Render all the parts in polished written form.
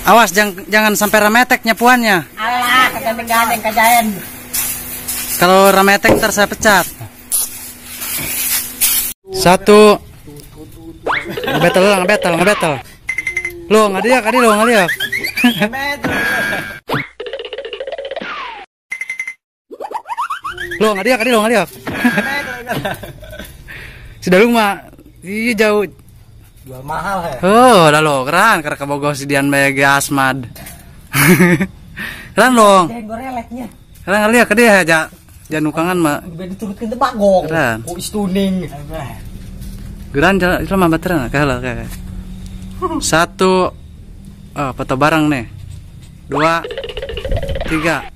Awas jangan sampai rametek nyapuannya. Alah, kegandeng-gandeng kajaen. Kalau rametek ntar saya pecat. Satu. Ngebetel lah, ngebetel. Lo ngadiak, adi lo ngadiak. Lo ngadiak, adi lo ngadiak. Sudah lu mah, iya jauh. Jual mahal ya. Oh, dah lo keren karena kebogoh si Dian BG Asmad. Keren dong. Keren kali ya ke dia aja. Jangan nukangan mah. Diturutkeun teh bagong. Keren. Oh, istuning. Geran itu mah bateran kalah kayak. Satu. Oh, foto bareng nih. 2 3.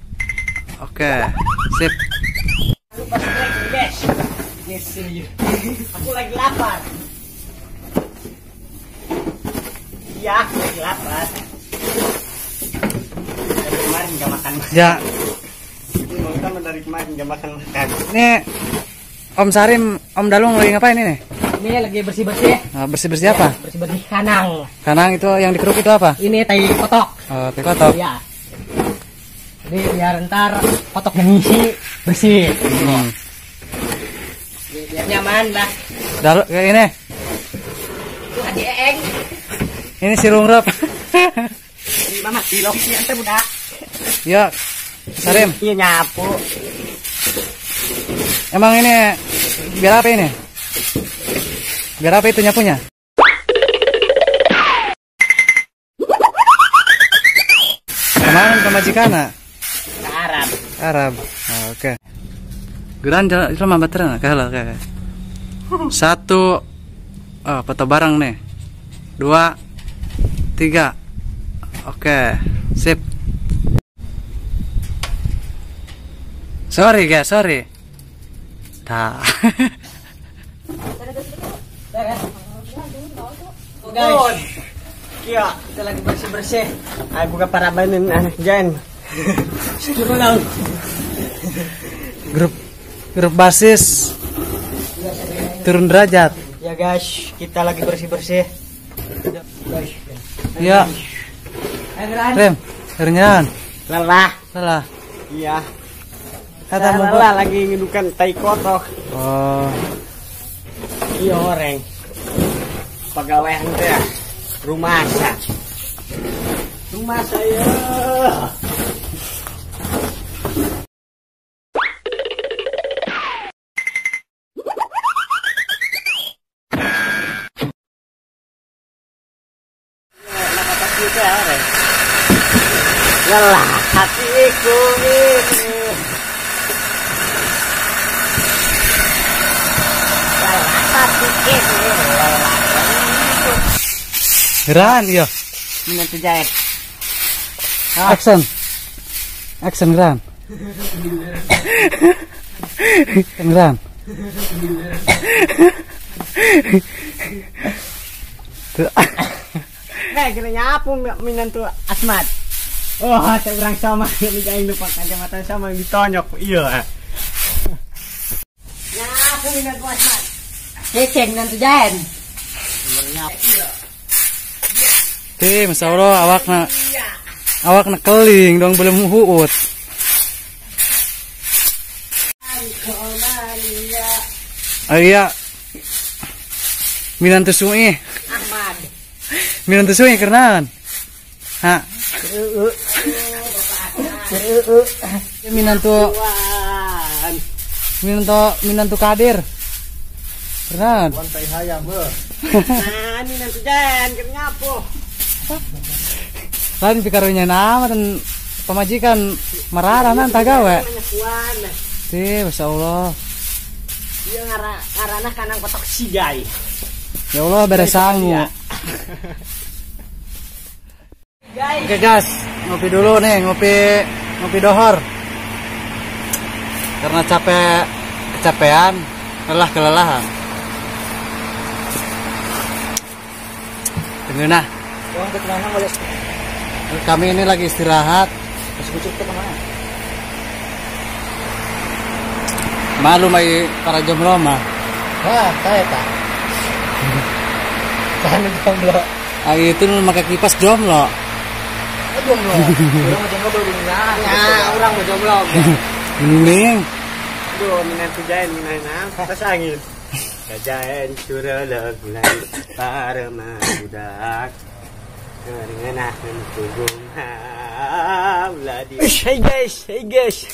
Oke, sip. Aku lagi lapar. Iya, aku lagi lapar. Dari kemarin nggak makan. Ya. Itu dari kemarin nggak makan. Nih, Om Sarim, Om Dalung lagi ngapain ini? Ini lagi bersih-bersih. Nah, bersih-bersih apa? Bersih-bersih kanang. Kanang itu yang dikeruk itu apa? Ini tai kotok. Oh, tai kotok. Iya. Jadi biar ntar kotok yang ngisi bersih. Biar nyaman lah. Dalung kayak ini. Itu Haji Eeng. Ini si Lungrep. Mama tilok sih ente budak. Ya, Sarim. Iya nyapu. Emang ini biar apa ini? Biar apa itu nyapunya? Kemarin pemajikan? Arab. Arab. Oh, oke. Geran itu mah bateran kalah kayak. Satu. Oh, foto bareng nih. 2 3. Oke, sip. Sorry guys, sorry. Tah. Guys, iya, kita lagi bersih-bersih. Ayo buka parabanin anak Jan. Turun. Grup basis turun derajat. Ya guys, kita lagi bersih-bersih. Guys. Iya. Rem, ringan. Lelah. Lelah. Iya. Kata lelah lagi ngedukan tai kotok. Oh. Iya orang. Pegawai teh rumah rumah saya. Lelah hatiku ini. Lelah hatiku ini. Lelah. Geran iya. Minantu Jair. Action. Action geran. Geran. Nah, kira nyapu minantu Asmat. Oh, saya orang sama ini jangan lupa kacamata sama yang ditonyok. Iya. Nyapu minantu Asmat. Ceceng minantu Jair. Iya. Ti, masya Allah, awakna keling dong belum huut. Oh iya, minantu sui. Ahmad. Minantu sui kerenaan. Ha. Minantu Kadir. Kerenaan. Nah, minantu Jan, nyapu. Lain pikarunya nama dan pemajikan marah nan tagawe. Ti, masya Allah. Iya ngarana kanang kotok sigai. Ya Allah beres sangu. Oke guys, ngopi dulu nih, ngopi dohor. Karena capek, kecapean, lelah kelelahan. Nah, kami ini lagi istirahat. Malu mai para jomblo mah. Wah, saya tak. Saya jomblo. Ah, itu pakai kipas jomblo. Jomblo. Urang mah jomblo baru nah. Ya, urang mah jomblo. Mending. Aduh, minantu jaen minana pas angin. Jaen curelek bulan parema budak. Ngeunah tugungha uladi. Hey guys, hey guys.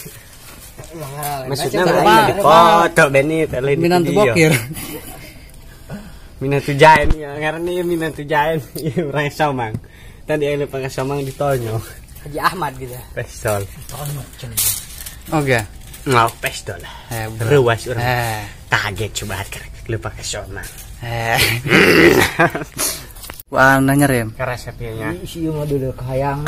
Maksudnya mah di foto Beni lain minantu bokir. Minantu jaen ya, ngaranna ieu minantu jaen ieu urang Somang. Tadi aya lupa ka Somang di Tonyo. Haji Ahmad gitu. Pestol. Tonyo cenah. Oke. Ngau pestol. Ruas urang. Kaget coba lupa ka Somang. Wah, nanya rem. Keras apinya. Ih, ieu mah dulu kahayang.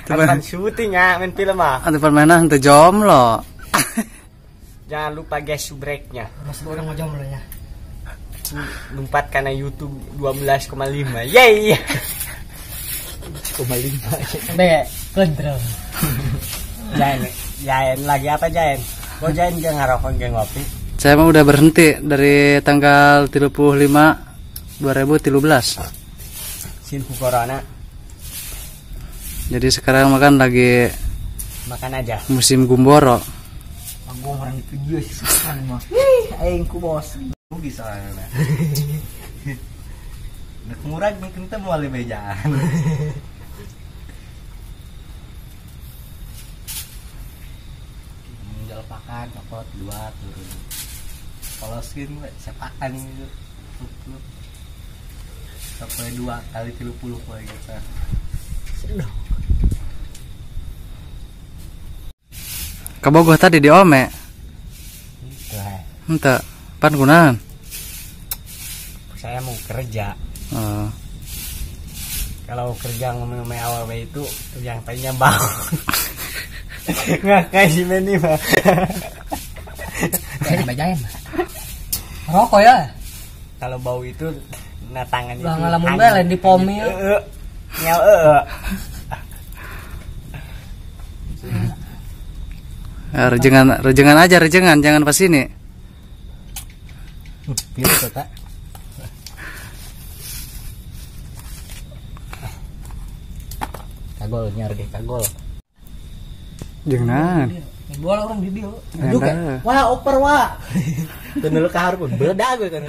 Teman syuting ya, main film ah. Atuh mana henteu jomblo. Jangan lupa guys subreknya. Masuk orang mah jomblo nya. Lompat karena YouTube 12,5. Yeay. 12,5. Be, kontrol. Jaen, Jaen lagi apa Jaen? Kok Jaen gak ngarokok gak ngopi? Saya mah udah berhenti dari tanggal 35 2013. Sin corona. Jadi sekarang makan lagi makan aja. Musim gumboro. Agung orang di video sih kan mah. Aing ku bos. Rugi soalnya. Nek murah mungkin teh moal bejaan. Menjual pakan copot dua turun. Poloskin we sepakan gitu. Sampai 2 kali 30 poe gitu. Sedih. Kabogoh tadi di Ome. Henteu. Pan kunaon? Saya mau kerja. Oh. Kalau kerja ngomong-ngomong awal itu yang tadinya bau. Nggak kayak si Benny mah. Kayak bajain. Rokok ya. Kalau bau itu nah tangan itu. Lah ngalamun bae lain di pomil. Heeh. Rejengan, rejengan aja, rejengan, jangan pas ini. Pilih kota. Kagol nyar ge kagol. Jangan. Bola orang di dia. Wah, oper wah. Dan lu kaharupun beda gue kan.